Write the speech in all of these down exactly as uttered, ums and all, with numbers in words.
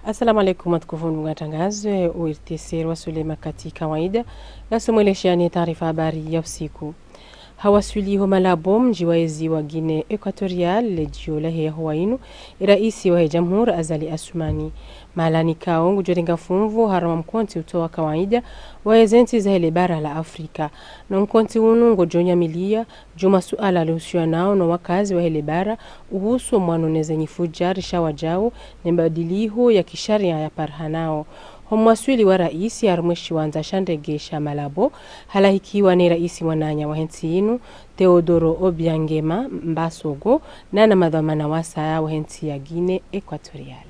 Assalamu alaikum, watukufu wa matangazo ya O R T C, rwaswili wakati wa kawaida, ngasumweleshani taarifa habari ya usiku. Hawaswili ho Malabo, mdji wa ezi wa Guinée Équatoriale, ledjio lahe yahowa inu, e raisi wahe jamhuri Azali Assoumani. Mahalani kao ngudjorenga fumvu harumwa mkontsi utowa kawaida wa ezentsi zahe lebara la Afrika. No mkontsi unu ngodjonyamilia dju masuala yalihusianao no wakazi wahe lebara, uhusu mwano neze nyifujari sha wadjao, ne mbadiliho ya kisharia yaparihanao. Ho mwaswili wa raisi harumwa eshiwandza sha ndege sha Malabo, halahikiwa ne raisi mwananya wahe ntsi inu, Teodoro Obiang Nguema Mbasogo, nana madhwamana wasaya wahe ntsi ya Guinée Équatoriale.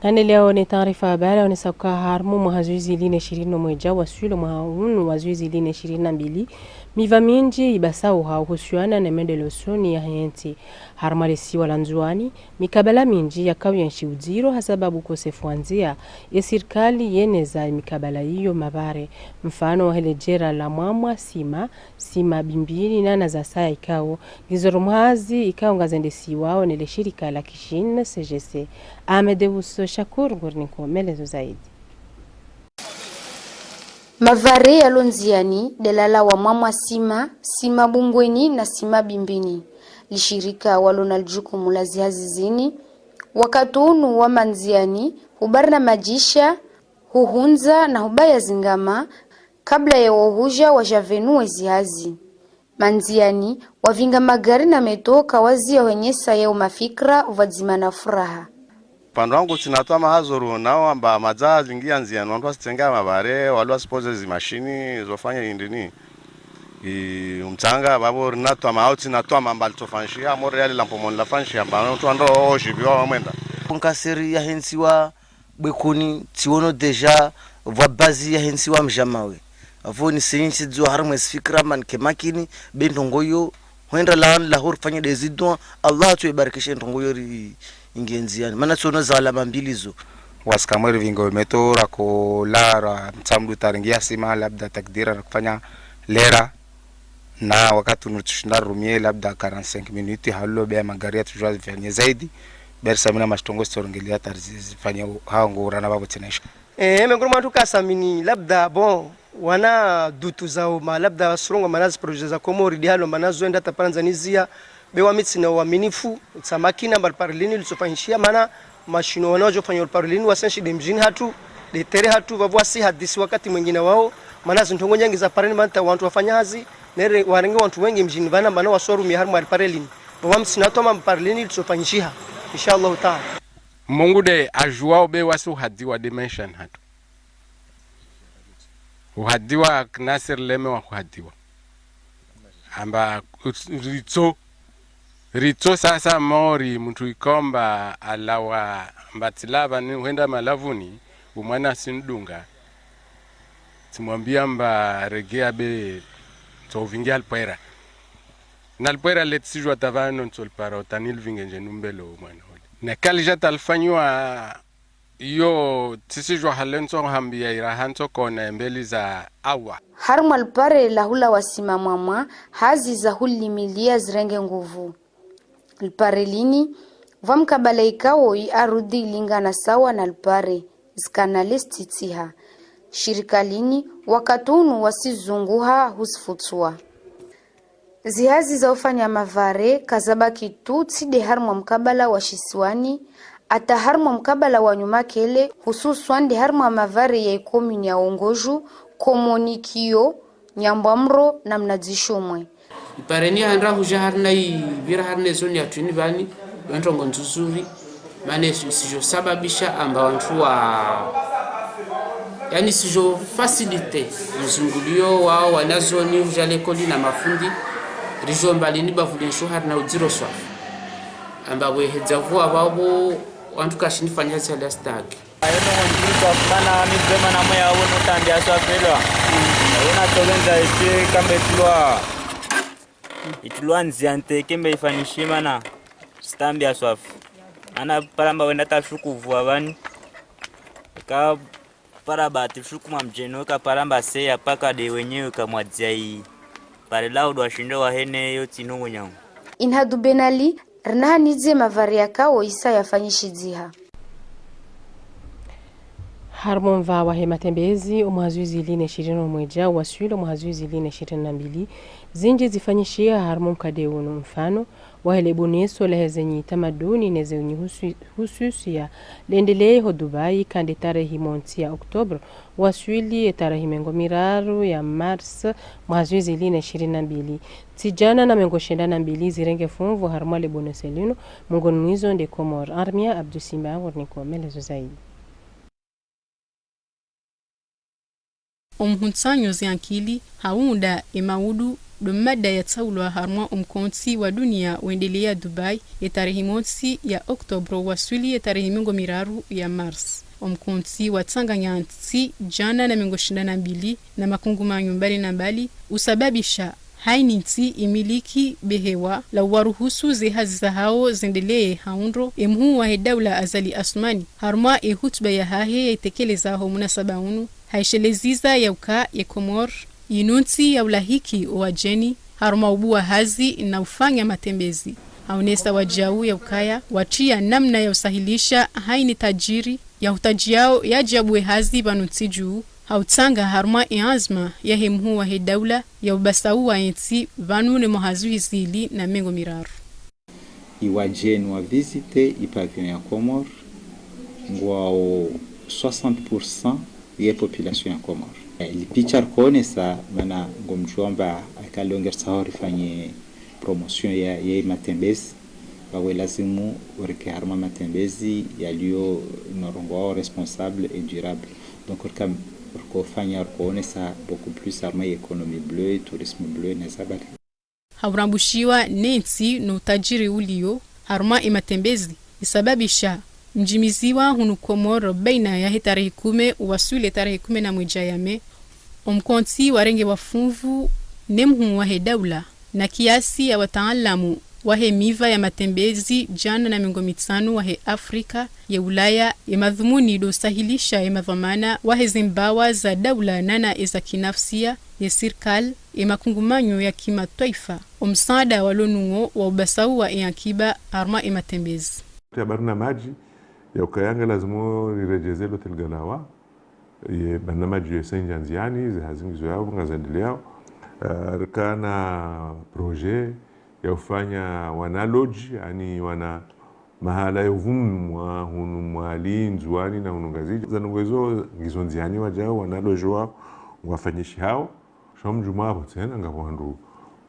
Ngandeleyao ne taarifa habari, yaonesa ka harumwa mwaha zihwi zili ne shirini no mwedja waswili mwaha unu wa zihwi zili ne shirini na mbili, miva mindji ibasauha uhusiana ne mendeleo usoni yahe ntsi. Harumwa lesiwa la Ndzuani, mikabala mindji yakao yenshi udziro ha sababu ukosefu wa ndzia, ye sirikali yeneza mikabala iyo mavare. Mfano wahe ledjera la Mwamwa Sima, Sima Bimbini nana zasaya ikao ngizo harumwa hazi ikao ngazendesiwao ne leshirika la Kishin C G C. Ahmed Uso Shakur ngurinikao melezo zaidi. Mavare yalo ndziani, ndelala wa Mwamwa Sima, Sima Bungweni na Sima Bimbini. Lishirika walo na lijukumu la zihazi zini, wakati unu wama ndziani, hubarnamajisha, huhundza na hubaya zingama, kabla ya wohudja wadjavenuwe zihazi. Mandziani, wavinga magari na meto kawazia hwenyesa yao mafikira pvwadzima na furaha. Upande wangu tsina twama hazo ruonao amba madza zingia ndziani, wandru wasitsenga mavare, walo wasipoze zimashini zofanya indrini. I, umtsanga, vavo rina twama, au tsina twama amba litsofanyishiha, Montréal la Mpomoni lafanyishiha, amba wandru wandro ojibiwa wamwenda. Nkasiri yahe ntsiwa Bwekuni, tsiono déjà pvwa bazi yahe ntsiwa Mdjamawe. Apvo ni senyi ntsidzua harumwa ezi fikira mani ke makini, be ndrongo iyo, hwenda laani laho rifanye dezidua, Allah atsu ibarikishe ndrongo iyo ri ingie ndziani. Mana tsiono za alama mbili zo. Wasi kamwe rivinga wemeto rako lara mtsamdu taringia Sima, labda takdira rakufanya lera. Na wakati unu tsushinda rumie labda quarante-cinq minutes, halo be ya magari yatsudjua zifanye zaidi, be risamini mashitongo sitorongelea tari zi-, zifanye u-, hao ngo urana vavo tsena isha. Eh, mengoni mwa wandru kasamini labda, bon, wana dutu zao ma labda surongo mana zi projet za Komori di halo mana zoenda taparanza nizia, be wami tsina uaminifu, tsa makini amba lipare lini litsofanyishiha, mana mashino wana wadjofanya lipare lini wasenshi de mdjini hatru, de tere hatru, vavo wasi hadisi wakati mwengine wao, mana zintrongo nyangi za pare lini mana ta wandru wafanya hazi, nere warenge wandru wengi mdjini vana mana wasorumia harumwa lipare lini. Vavo wami tsina twama lipare lini litsofanyishiha, insha Allahu taala. Mungu de ajuao be wasi uhadiwa de maishani hatru. Uhadiwa, nasi rilemewa uhadiwa. Amba, ritso, ritso sasa mori mutru ikomba alawa mbatsila vani hwenda malavuni, umwana sinidunga. Tsimwambia mba regea be, tso uvingia lipwera. Na lipwera letsijua tavano ntso lipara uta nilivinge ndje numbelo mwana hule. Na kalija talifanywa Iyo, tsisijua hale ntso hambia iraha ntso kona embeli za awa. Harumwa lipare la hula wa Sima Mwamwa, hazi za hulimilia zirenge nguvu. Lipare lini, vwa mkabala ikao i arudhi ilingana sawa na lipare, zikana lestitsiha. Shirika lini, wakati unu wasizunguha husifutsua. Zihazi za ufanya mavare kazabaki tu tsi de harumwa mkabala wa Shisiwani, ata harumwa mkabala wa Nyumakele, hususwan de harumwa mavare ya ikomini ya Ongoju, Komoni Kiyo, Nyambwamro na Mnadzishomwe. Ipareni handra huja harina ivira harina zoni ya twini vani, wentrongo ndzuzuri. Mana izo, isijo sababisha amba wantru wa, yani isijo facilité mzingulio wao wanazioni uja lekoli na mafundi, rijo mbalini bavulensho harina udziro swafi. Amba wehedza vua vavo wantru kashini fanya hazi hali ya staki. Ayo no ndzuri swafi mana mi vraiment na moyo wunu utambia swafi elwa. Wuna tokendza ishi kambe tulwa. Itulwa ndzia nte kembe ifanyishi mana sitambia swafi. Mana paramba wenda tashuku vua vani. Ka paramba tishuku mwa mdjeni, ka paramba seya paka de wenyewe ka mwadzia yi. Pare lao dwa shindo wahene yo tsi nungu nyangu. Inhadu Benali, rina hanidze mavari yakao isa yafanyishidziha. Harumwa omva wahe matembezi, omwaha zihwi zili na ishirini na mwedja, waswili omwaha zihwi zili na ishirini na mbili, zindji zifanyishiha harumwa omkade unu mfano, wahe le boneso lahe zenyi tamaduni ne zenyi husu-, hususiya, lendelee ho Dubai, kandzi tarehi montsi ya Oktobre, waswili ye tarehi mengo miraru ya Mars, mwaha zihwi zili na ishirini na mbili. Ntsi djana na mengo shenda na mbili zirenge funvu harumwa le boneso linu, mengoni mwa izo nde Komori. Armia Abdou Simba, nguri niko melezo zaidi. Omhutsanyo ze ankili, haunda, emaudu, ndo mada yatsaulwa harumwa omkontsi wa dunia wendeleya Dubai, ye tarehi montsi ya Oktobre waswili ye tarehi mengo miraru ya Mars. Omkontsi watsanganya ntsi djana na mengo shenda na mbili na makungumanyo mbali na mbali, usababisha haini ntsi imiliki behewa la uwaruhusu ze hazi zahao zendelee haundro, emhuu wahe daula Azali Assoumani, harumwa ehutuba yahahe yaitekeleza ho munasaba unu, haisheleziza yauka ye Komori, inu ntsi ya ulahiki owadjeni, harumwa ubuwa hazi na ufanya matembezi. Haonesa wadjau yaukaya, watria namna ya usahilisha haini tajiri, ya hutadjiao yadje yabuwe hazi pvanu ntsi dju, hautsanga harumwa eanzma yahe mhuu wahe daula ya ubasauwa entsi pvanu ne mwaha zihwi zili na mengo miraru. Iwadjeni wa visite i pavillon ya Komori ngwao soixante pour cent ye population ya Komori. Eh, lipicha rikoonesa mana ngomdjuamba aka leo ngeritsaho rifanye promotion ya, ya matembezi, pvawe lazimu urike harumwa matembezi yalio no urongoo responsable et durable. Donc, rika, rikofanya, rikoonesa beaucoup plus harumwa économie bleue, tourisme bleu, na zabali. Haurambushiwa nentsi no utajiri ulio harumwa ematembezi, isababisha mdjimiziwa hunu Komori baina yahe tarehi kume waswili tarehi kume na mwedja ya Mai, omkontsi warenge wafunvu ne mhuu wahe daula na kiasi ya wataalamu wahe miva ya matembezi djana na mengo mitsanu wahe Afrika, ye Ulaya, ye madhumuni ndo usahilisha ye madhwamana wahe zembawa za daula nana eza kinafsia, ye sirikali, ye makungumanyo ya kimatwaifa, omsaada walo nao wa ubasauwa ye ankiba harumwa ye matembezi. Ye barnamadji ya ukaya nga lazimu riredjeze l'hôtel Galawa, ye barnamadji ye sendja ndziani, ze hazi ngizo yapvo ngazendeleao. Eh, rikana projet ya ufanya wana lodge, yaani wana mahala ya uvumwa hunu Mwali, Ndzuani na hunu Ngazidja. Ze ndrongoo izo ngizo ndziani wadjao, wana lodge wao ngwafanyishihao. Sha mdjumwa apvo tsena ngapvo wandru,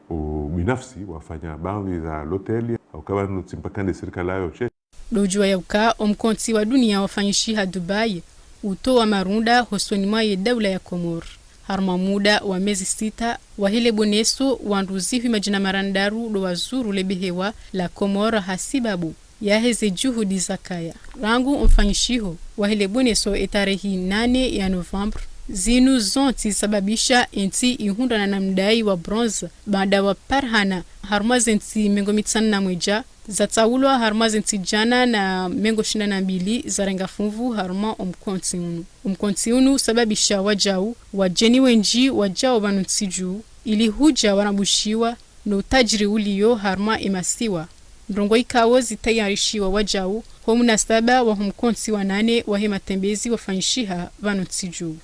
u, binafsi wafanya baadhwi za l'hôtel, au ka wandru tsi mpaka nde sirikali yayo she. Ndo udjuwa yauka omkontsi wa dunia wafanyishiha Dubai, utowa marunda hosoni mwa ye daula ya Komori. Harumwa muda wa mezi sita, wahe le boneso wandru zihwi madjana mararu ndo wazuru le behewa la Komori hasibabu yahe ze juhudi zakaya. Rangu omfanyishiho wahe le boneso ye tarehi nane ya Novembre, zinu zontsi zisababisha entsi ihundrana na mdai wa bronze, baada waparihana harumwa zentsi mengo mitsanu na mwedja, zatsaulwa harumwa zentsi djana na mengo shenda na mbili zarenga funvu harumwa omkontsi unu. Omkontsi unu usababisha wadjau, wadjeni wendji wadjao pvanu ntsi dju, ili hudja warambushiwa no utajiri ulio harumwa ye masiwa. Ndrongoo ikao zitayarishiwa wadjau, ho munasaba waho mkontsi wa nane wahe matembezi wafanyishiha pvanu ntsi dju.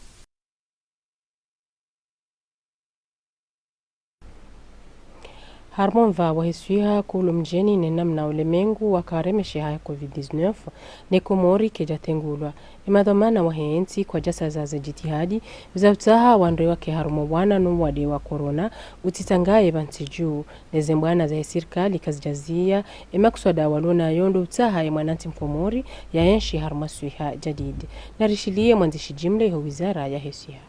Harumwa omva wahe swiha kuu lo mdjeni ne namna ulemengu wakaremesheha ye covid dix-neuf, ne Komori kayidjatengulwa. Ye madhwamana wahe ntsi kwadjasaza ze jitihadi za utsaha wandru wake harumwa wana no wade wa corona, utsitsangaye pvantsi dju, ne ze mbwana zahe sirikali kazidjaziya, ye makswada walo nayo ndo utsaha ye mwanantsi Mkomori yaenshi harumwa swiha jadidi. Narishiliye mwandzishi jimla iho wizara yahe swiha.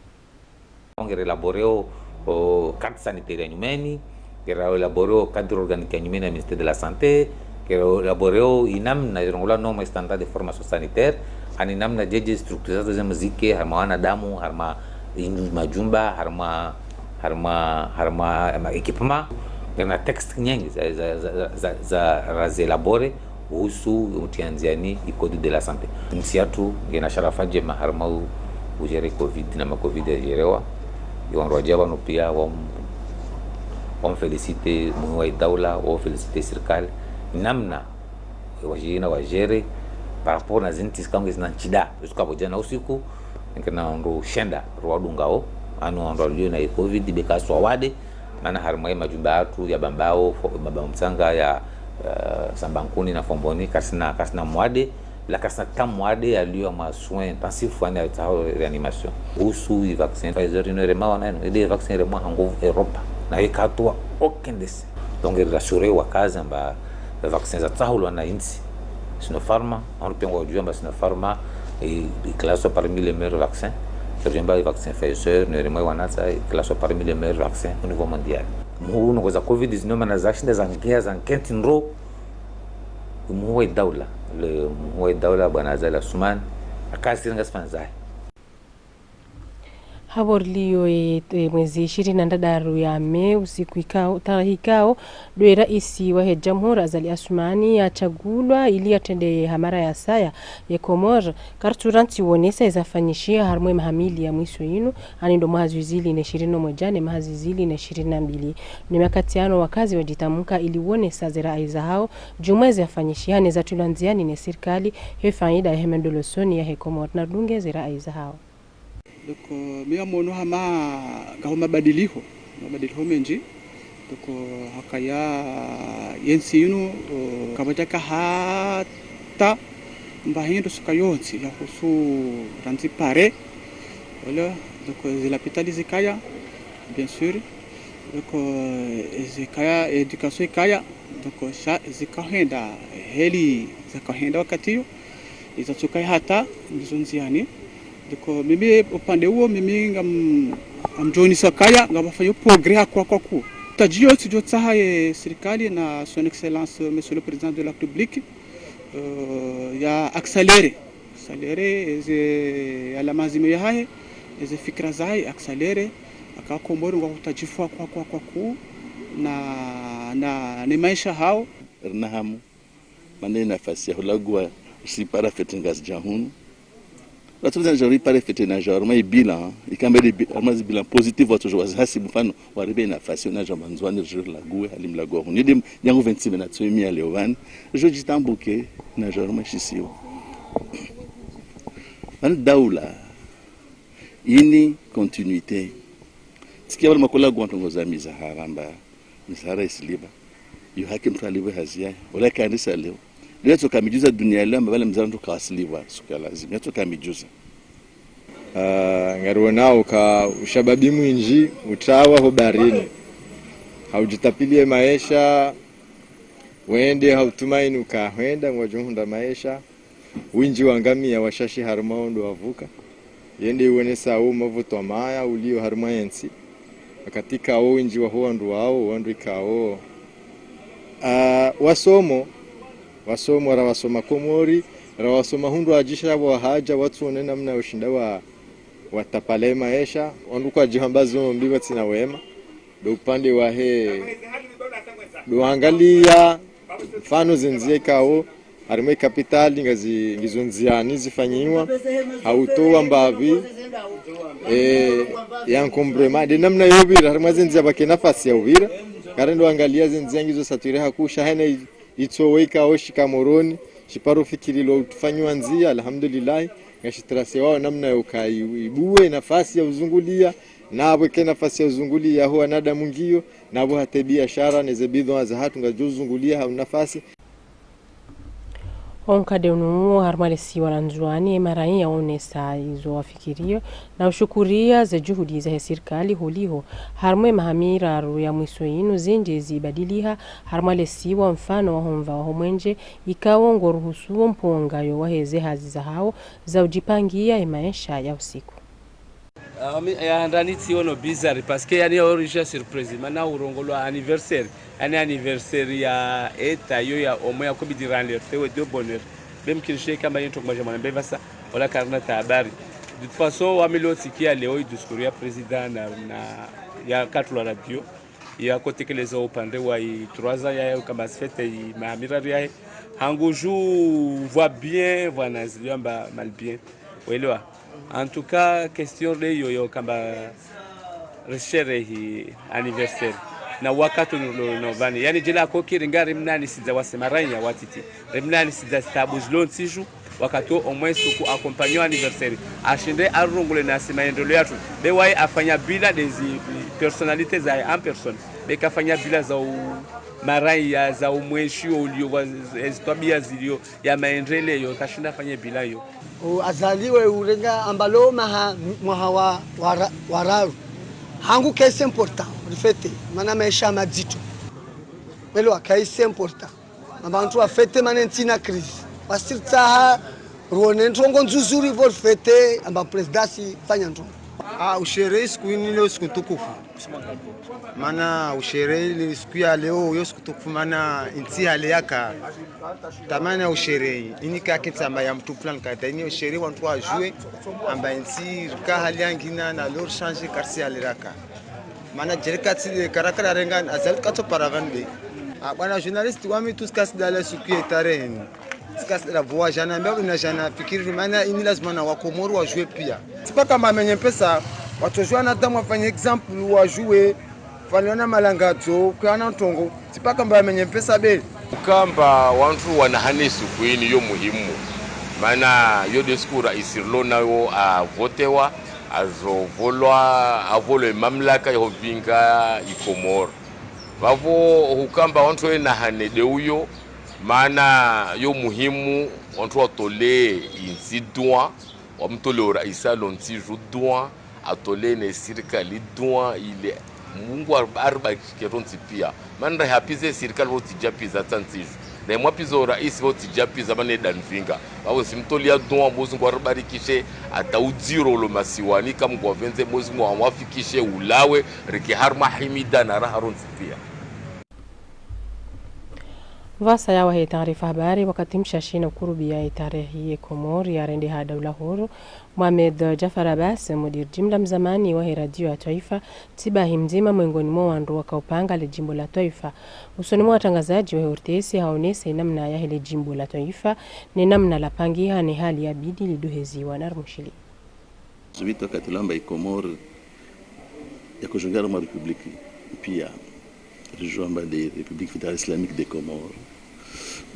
Ngeri élaboréo, o, carte sanitaire ya nyumeni, ngeri élaboréo cadre organique ya nyumeni ya ministère de la Santé, ngeri élaboréo inamna irongolwa no standard de formation sanitaire, Ani namna djedje structure zatru ze muziki, harumwa wanadamu, harumwa indru majumba, harumwa, harumwa, harumwa, harumwa équipement. Ngena texte nyengi za, za, za, za, za razi élaborer uhusu utriya ndziani i code de la santé. Ntsi yatru ngena sharafa ndjema harumwa u, ugérer covid na ma covid ya gérewa. Iwandru wadja pvanu pia wam, wamféliciter muhuu wa idaula, wamféliciter sirikali. Namna wajina wagérer par rapport na zintsi zikao ngezina ntsida. Zuka pvo djana usiku, ngena wandru shenda ruwadungao, ani wandru walio na i covid, be kawasi wade, mana harumwa ye majumba yatru ya Bambao, fo, Bambao Mtsanga, ya, eh, Sambankuni na Fomboni, kasina, kasina mwade, la kasina ta mwade yalio harumwa soins intensifs, ani yatsaho réanimation. Uhusu i vaccin Pfizer inu iremwa wana inu, ede vaccin iremwa ha nguvu Europa. Na yikatwa aucun décès. Donc, rassurer wakazi amba vaccin zatsahulwa na intsi Sinopharm, wandru pia ngwadjuao amba Sinopharm, i, i classé parmi les meilleurs vaccins. Ridjuao amba vaccin Pfizer, inu iremwa wanatsa, i classé parmi les meilleurs vaccins au niveau mondial. Muhuu nongo za covid dix-neuf mana zashinda zangia zankentsi ndro, muhuu wa idaula, le muhuu wa idaula bwana Azali Assoumani, akasiri ngasi pvanu zahe. Hapvo rilio e, e, mwezi ishirini na ndraru ya mai, usiku ikao, tarehi ikao, ndo e raisi wahe jamhuri Azali Assoumani yatsungulwa ili yatrende ha mara ya saya ye Komori. Kartsu rantsi wonesa ezafanyishiha harumwa e maha mili ya mwiso inu, ani ndo mwaha zihwi zili na ishirini na mwedja ne maha zihwi zili na ishirini na mbili. Ne makati yanu wakazi wadjitamuka ili wonesa ze rai zahao, djuu mwa ezafanyishiha ne zatrilwa ndziani ne sirikali, he faida yahe mendeleo usoni yahe Komori. Naridunge ze rai zahao. Donc, euh, mi ngamono hama ngaho mabadiliho, mabadiliho mendji. Donc, euh, hakaya yentsi inu, euh, kapvadjaka hata mba hindru suka yontsi yahusu randzi pare. Voilà, donc, euh, ze lapitali zikaya, bien sûr. Donc, euh, zikaya, éducation ikaya. Donc, sha, zikahenda, heli, zikahenda wakati yo, izatsukaya hata, ngizo ndziani. Donc, mimi, upande uwo, mimi ngam, ngamdjonisa kaya, ngapvafanywa progrès hakuu hakuu. Tadjio tsidjotsaha ye sirikali na Son Excellence, Monsieur le Président de la République, euh, ya accélérer. Accélérer, eze, yala maazimio yahahe, eze fikira zahahe, accélérer, aka Komori ngwahutadjifu hakuu hakuu hakuu, na, na, ne maesha hao. Rina hamu, mana ye nafasi ya hulaguwa, risipara fête Ngazidja hunu. Watru zana jari pare fête na jari, ma i bilan, ikamba ile bi-, ma zi bilan positif, watru jwa zihasibu mfano, waribe nafasi, na jamba Ndzuani, rijulaguwe, hali mlaguwa hunu. Nidi, nyangu vingt-six na tsoimi ya leo vani, ridjodjitambuke, na jari ma shisiwa. Mana daula, ini continuité. Tsikia wale makula gwa ntrongo za mizahara amba, mizahara isilipvwa. Yo haki mtru alipvwe hazi yahe. Ola kandisa leo. Leo tsoka midjuza dunia leo amba vale mizahara ntru kawasilipvwa, suka lazima. Yatsoka midjuza. Ah, ngariwonao ka ushababi mwindji, utrawa ho barini. Haudjitapilie maesha, wende hautumaini uka hwenda, ngwadjohundra maesha. Windji wa ngamia washashi harumwa wo ndo wavuka. Yende iwonesa wo mavuto maya ulio harumwa yentsi. Wakati kawo windji waho wandru wawo, wandru ikawo. Ah, wasomo, wasomo rawasoma Komori, rawasoma hundru wadjisha wahadja, watsuone namna ushinda wa, watapale maesha, wandru kwadjihamba zombi watsina wema. Ndo upande wahe, ndo angalia, mfano zendzia ikawo, harimwa ikapitali ngazi, ngizo ndziani zifanyiwa, hautowa mbapvi, eh, ya encombrement. Nde namna yo upvira, harimwa zendzia pvwake nafasi ya upvira, kare ndo angalia zendzia ngizo saturé hakuu sha hena i-, itsowe ikawo shika Moroni, shiparo fikirilwa ufanyiwa ndzia, alhamdulillah, ngashi tracé wao namna yoka i-, ibuwe nafasi ya uzungulia, napvo ike nafasi ya uzungulia ho wanadamu ngiyo, napvo hata biashara, neze bidhwaa zahatru ngazidjo uzungulia ha unafasi. Onkade unu harumwa lesiwa la Ndzuani, emaraiya yaonesa izo wafikirio, na ushukuria ze juhudi zahe sirikali huliho, harumwa emaha miraru ya mwiso inu zindji zibadiliha, harumwa lesiwa mfano waho mva waho mwenje, ikao ngoruhusuo mpongayo waheze hazi zahao, za udjipangia emaesha ya usiku. Ah, mi, ya handani tsiono bizarre, parce que yani ya orisha surprise, mana urongolwa anniversaire, yani anniversaire ya eta yo ya omo ya covid rande, tewe de bonheur. Même qu'il chie kamba yento kwa jamana mbeva sa. Wala karina ta habari. De toute façon, wami leo tsikia leo i discours ya président na, na ya katula radio. Ya kotekeleza upande wa i trois ans ya, ya ukamba sifete i maamira yahe. Hangu ju vwa bien, vwa na zilio amba mal bien. Welewa. En tout cas, question de yo, yo kamba risherehi anniversaire. Na wakati nulo novani. Yani djela ko kiri ngari mnanisidza wase marainya watiti. Rimnanisidza zitabu zilo ntsi ju, wakati wo omwe suku accompagner anniversaire. Ashinde arurungule nasi maendeleo yatru. Be waye afanya bilan des personnalités za en personne. Be kafanya bilan za u marainya, za umweshi wo ulio, wa, ezitwabia zilio, ya maendeleo, kashinda afanye bilan yo. O, Azali we urenga amba lo maha, mwaha wa, wa ra-, wa raru. Hangu kaisi important, rifete, mana maesha madzito. Melo kaisi important. Amba wantru wafete mana entsi ina crise. Wasi ritsaha, ruone ntrongo ndzuzuri vo rifete, amba président asifanya ntrongo. Ah, usherehi siku ini leo siku ntukufu. Mana usherehi ile siku ya leo yo siku ntukufu, mana intsi hali yaka. Tamana usherehi, ini kake tsamba ya mtru fulani kata, ini usherehi wantru wajue, amba intsi rika hali yangina na leo rishange karisi hali raka. Mana djeli katsi le karakara renga, Azali katso para vande. Ah, bwana journaliste, wami tu tsikasi dala suku ye tarehi ini. Tsikasi dala voa jana, mbia una jana fikiri, mana ini lazima na Wakomori wajue pia. Tsi paka mba wamenye mpesa, watsojua na damu wafanye exemple wajue, fanyana malangadzo, kuyana ntrongo, tsi paka mba wamenye mpesa be. Ukamba wantru wanahane suku ini yo muhimu. Mana yo de suku raisi rilo nayo avotewa, azovolwa, avolwe mamlaka yo vinga i Komori. Vavo hukamba wantru wenahane de uyo, mana yo muhimu wantru watole intsi dua, wamtole o raisi alo ntsi ju dua, atole ne sirikali dua ile Mungu ar-, aribarikishe rontsi pia. Mana raha pize sirikali vo tsidja piza tsa ntsi ju. Na imwa pizo raisi vo tsidja piza mana eda nvinga. Vavo ntsi mtolia dua, Mwenyezi Mungu aribarikishe, ata udziro ulo masiwani, ka Mungu avendze, Mwenyezi Mungu awafikishe, ulawe, rike harumwa himida na raha rontsi pia. Vasa ya wahe taarifa habari, wakati mshashi na ukurubia ye tarehi ye Komori ya rendeha daula huru, Mohamed Jafar Abbas, mudir jimla mzamani wahe radio ya twaifa, tsibahi mdzima mwengoni mwa wandru waka upanga le jimbo la twaifa. Usoni mwa watrangazadji wahe O R T C haonese namna yahe le jimbo la twaifa, ne namna lapangiha ne hali yabidi liduheziwa na rumushili. Zubito wakati lamba i Komori yako jongea harumwa République pia. Rijua amba de République Fédérale Islamique des Comores.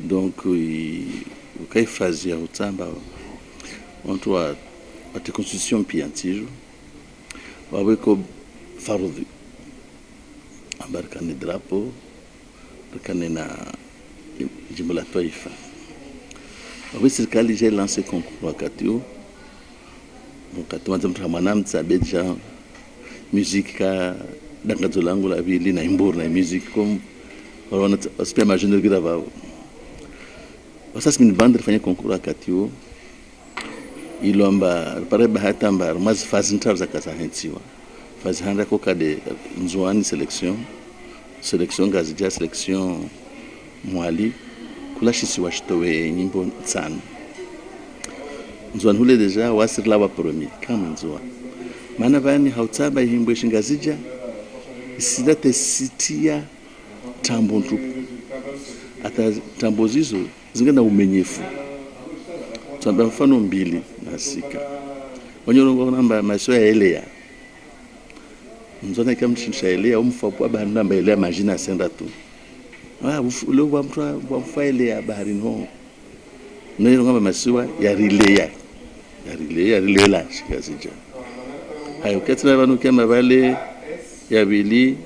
Donc, i, ukai phase ya utsamba, wantru wa, wate constitution pia ntsi ju, waweko faradhwi. Amba rikane drapeau, rikane na jimbo la twaifa. Wawe sirikali ja lance concours wakati wo. Wakati wandza mtru hamwana mtsa be dja musique ka dangadzo langu la vili na imburu na musique comme, wala wana tsa, wasi pia majene gira vavo. Wasasi mini bande rifanye concours wakati wo. Ilo amba, ripare bahati amba, harumwa zi phase ntraru zaka zahentsiwa. Phase handa koka de Ndzuani sélection, sélection Ngazidja, sélection Mwali, kula shisiwa shitowe nyimbo ntsanu. Ndzuani hule déjà, wasi rilawa premier, kama Ndzuani. Mana vani hautsamba ihimbo shingazidja, isida te sitia tambo ntupu. Ata tambo zizo, zingena umenyefu. Tsamba mfano mbili nasika. Wanyorongo namba masiwa ya Eleya. Mzona ika mtru sha Eleya, umfapwa ba namba Eleya majina senda tu. Ah, ufu-, ule wa mtru wa, wa mfa Eleya bahari no. Nyorongo namba masiwa ya Rileya. Ya Rileya, ya Rilela, shingazidja. Hayo, ketsina vanu kema vale, ya vili,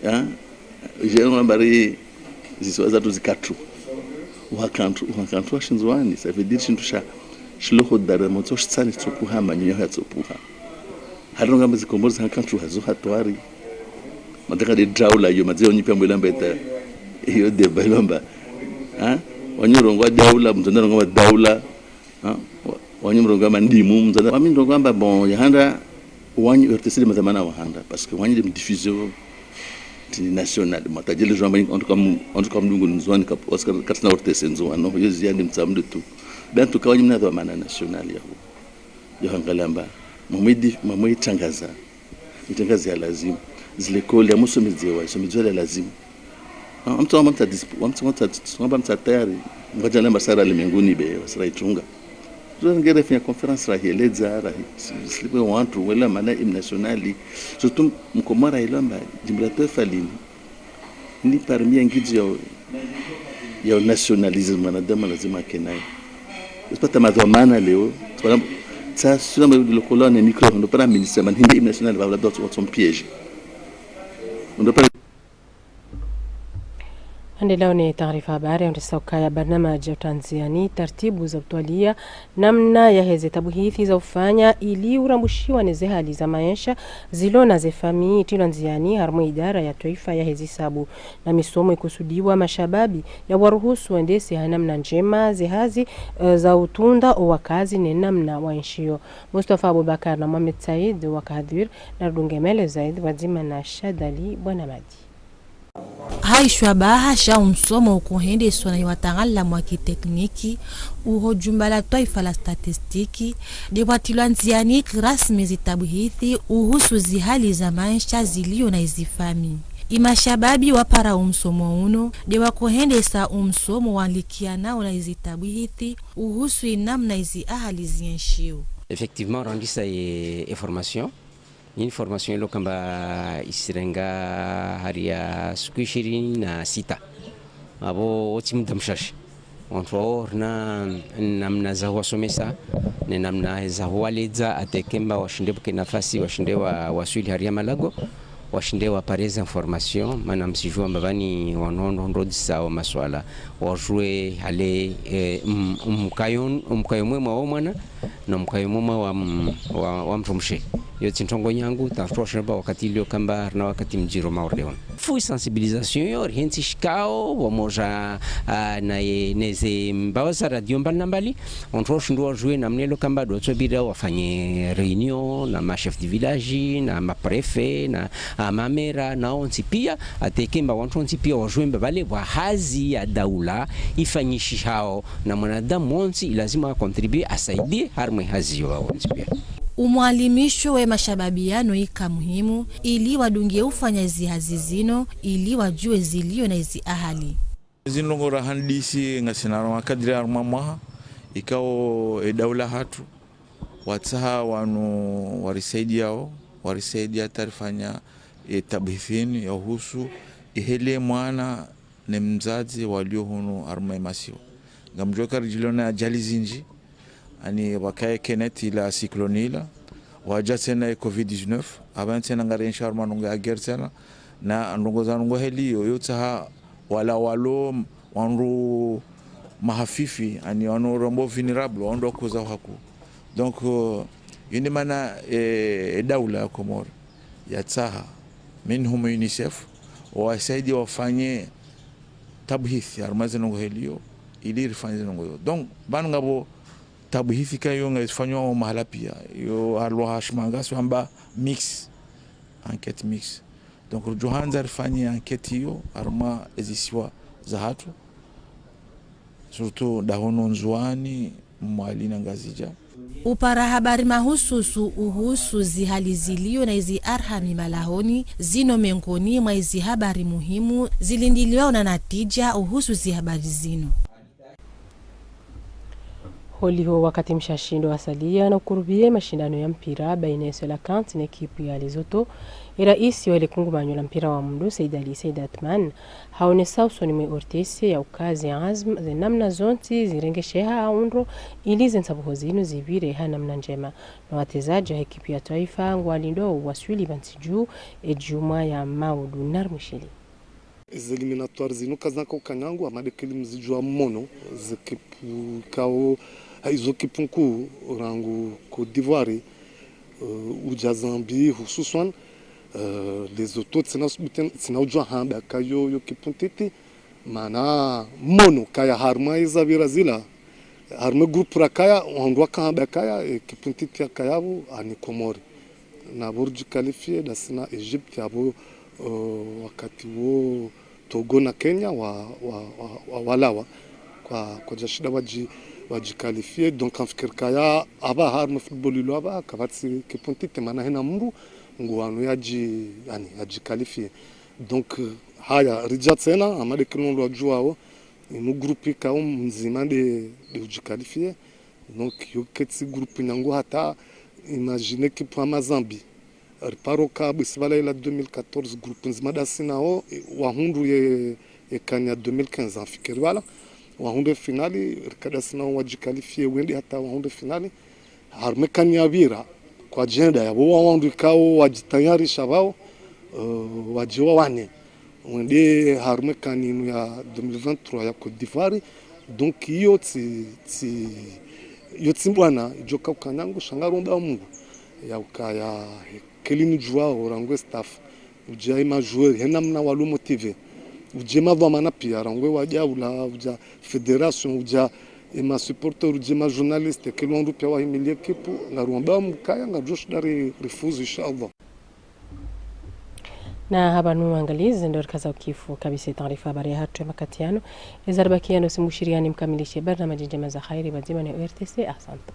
ya, je, ngamba ri zisiwa zatru zikatru. Wakantru, wakantru wa shindzuani, ça veut dire shintru sha, shilo hodari motso shitsani tsopuha, manyunyu ya tsopuha. Hali ngamba zikomori za wakantru hazo hatwari. Mateka de daula yo, maze onyi pia mwela mbeta. Iyo de bailomba. Ha? Wanyorongo wa daula, mzonda rongo wa daula. Ha? Wa-, wanyu mrongo amba ndimu, mzada. Wami ndrongo amba bon, ya handa, wanyu O R T C de mazamana wa handa, parce que wanyu de diffusion tini nationale. Mwa tadjele jwamba, en tout cas, m-, en tout cas, mdungu Ndzuani kap-, parce que katsina O R T C Ndzuani, non, yezi ya de mtsamu de tout. Bantu kawanyi mna dhwamana national yaho. Yo hangalamba, mamwe di, mamwe itangaza. Itangaza ya lazimu. Zile kole ya musomedzewa, isomedzewa ya lazimu. Ah, wamtsa, wamtsa disp-, wamtsa, wamtsa, wamtsa tayari. Mkaja lamba sara limenguni be, wasara itunga. Zo ngere fanya conference rahi eledza, rahi, si-, silipe wantru, wela mana hymne national. Surtout, mkomori ilamba, jimbo la twaifa lini. Ni parmi ya ngizi ya, ya nationalisme, mwanadamu lazima akenayo. Usipata madhwamana leo, tsipata, tsa, suna ma lokolo ne micro, ndo para ministre, man, hinde hymne national, va, va, va, va, piège. Ndo para Endelea ne taarifa habari, ondesa ukaya barnamaji ya utranziani, taratibu za utwalia, namna ya heze tabuhithi za ufanya ili urambushiwa ne ze hali za maesha zilo na ze famiyi, itilwa ndziani harumwa idara ya twaifa ya heze hisabu. Na misomo ikusudiwa mashababi ya waruhusu wendese ha namna njema ze hazi, eh, za utunda owakazi ne namna waenshio. Mustafa Abubakar na Mohamed Said wakahadhwir, na rudunge mele zaidi wadzima na Shadali Bwana Madi. Haishwa baha sha umsomo ukuhendeswa na iwataalamu wa kitekniki uho jumba la twaifa la statistiki, de watilwa ndziani kirasmi zitabuhithi uhusu zihali za maesha zilio na izifami. Imashababi wapara umsomo uno, de wakohendesa umsomo walikianao na izitabuhithi uhusu inamna izi ahali zienshio. Effectivement, randisa ye, ye formation. Ni formation ilo kamba isirenga hari ya siku ishirini na sita. Abo wotsi muda mshashi. Wantru wao rina namna za huwasomesa, ne namna za huwaledza, atekemba washinde buke nafasi, washinde wa, waswili hari ya malago, washinde wapare ze information, mana msijua mbavani wanono ndo disa wa maswala, wajue hale, eh, m-, mkayo, mkayo mwema wa mwana, no mkayo mwema wa m-, wa, wa mtru mshe. Yo tsi ntrongo nyangu, tafutwa shamba wakati ilio kamba, na wakati mjiro maordeon. Fu sensibilisation yo, rihentsi shikao, wamoja, ah, na ye, neze mbawa za radio mbali na mbali, wantru washindwa wajue namna ilo kamba dotso bira wafanye réunion na ma chef de village, na ma préfet, na, ah, mamera, na wontsi pia, atekemba wantru wontsi pia wajue mba vale vwa hazi ya daula ifanyishihao, na mwanadamu wontsi ilazima acontribue, asaidie, harimwe hazi yo wontsi pia. Umwalimisho we mashababi yano ika muhimu, ili wadunge ufanya zi hazi zino, ili wajue zilio na izi ahali. Zindrongo rahandisi ngasina ro makadiri harumwa mwaha, ikao e daula hatru, watsaha wanu warisaidiao, warisaidia tarifanya e tabuhithini ya uhusu ihele mwana ne mdzadze walio hunu harumwa imasiwa. Ngamdjuo karidjilio na ajali zindji, ani wakaye Kenneth ila cyclone ila, waja tsena e covid dix-neuf, apvanu tsena ngarienshio harumwa ndrongo ya guerre tsena, na ndrongo za ndrongo heli yo, yo tsaha wala walo wandru mahafifi, ani wanu rambo vulnérable, wandru wakoza haku. Donc, euh, yo nde mana, eh, e daula ya Komori yatsaha, minhum UNICEF, wawasaidie wafanye tabuhithi harumwa ze ndrongo heli yo, ili rifanye ze ndrongo yo. Donc, pvanu ngapvo tabuhithi kayo ngazifanywa mahala pia, yo halwa hashimanga si wamba mix, enquête mix. Donc, rudjo handza rifanye enquête yo harumwa ezisiwa zahatru, surtout dahunu Ndzuani, Mwali na Ngazidja. Upara habari mahususu uhusu zihali zilio na izi arhami malahoni, zino mengoni mwa izi habari muhimu zilindiliwao na natija uhusu zi habari zino. Holiho wakati mshashi ndo wasalia na ukurubie mashindano ya mpira baina ya Cœlacanthes na ekipu ya Lesotho, e raisi wa le kungumanyo la mpira wa mundru, Said Ali Said Athman, haonesa usoni mwe O R T C ya uka ze azma ze namna zontsi zirengesheha ha undro ili ze ntsabuho zinu zipvire ha namna ndjema. Na watezaji wa ekipu ya twaifa ngwalindwao waswili pvantsi dju e djumwa ya maudu. Narumwishili. Ezi éliminatoires zinu kazina ka ukanyangu, hama de keli mzidjuwa mmono, ze ekipu ikao, ha, izo ekipu nkuu, rangu Côte d'Ivoire, eh, uja Zambie, hususwan, eh, Lesotho, tsina, tsina udjuwa hamba ka yo, yo ekipu ntiti, mana mmono kaya harumwa iza pvira zila, harumwa groupe rakaya, wandru waka hamba kaya, eh, ekipu ntiti yakaya pvo, ani Komori. Na pvo rudji qualifier, dasina Egypte, apvo, eh, wakati wo Togo na Kenya wa, wa, wa, wa, walawa kwa, kwa jashinda wadji, Wadjikalifie, donc ngamfikiri kaya apvaha harumwa football ilo apvaha kapvatsi ekipu ntiti mana hena mndru nguwanu yadji, yaani, yadjikalifie. Donc, haya, ridja tsena, hama de kinu ndo wadjuwao, inu groupe ikao mdzima de, de udjikalifie. Donc, yo ketsi groupe nyangu hata, imagine ekipu hama Zambie. Riparo ka bwisi pvala ila deux mille quatorze, groupe ndzima dasi nao, e, wahundru ye, ye CAN ya deux mille quinze, ngamfikiri pvala. Wahundru ye finale, rika dasi nao wadjikalifie, wende hata wahundru ye finale. Harumwa ye CAN yapvira, kwadjenda yapvo wawandru ikao wadjitayarisha pvao, eh, wadje wawane. Wende harumwa ye CAN inu ya deux mille vingt-trois ya Côte d'Ivoire. Donc, iyo tsi, tsi, iyo tsi mbwana, idjo kauka nyangu, sha ngaromba Mungu. Ya ukaya, he, keli nidjuwao, rangu ye staff. Udja ye ma joueurs, hena mna walo motivé. Udja ye madhwamana pia, rangu ye wadjaula, udja fédération, udja ye ma supporters, udja ye ma journalistes, keli wandru pia wahimilie ekipu, ngaromba Mungu kaya, ngardjo shinda ri, rifuzu, inshallah. Na hapvanu waangalizi ndo rikaza ukifu kabisa ye taarifa habari yahatru ya makati yanu. Eza ribakia ndo simbushiriani mkamilishe barnamaji ndjema za khairi pvadzima ne O R T C. Asante.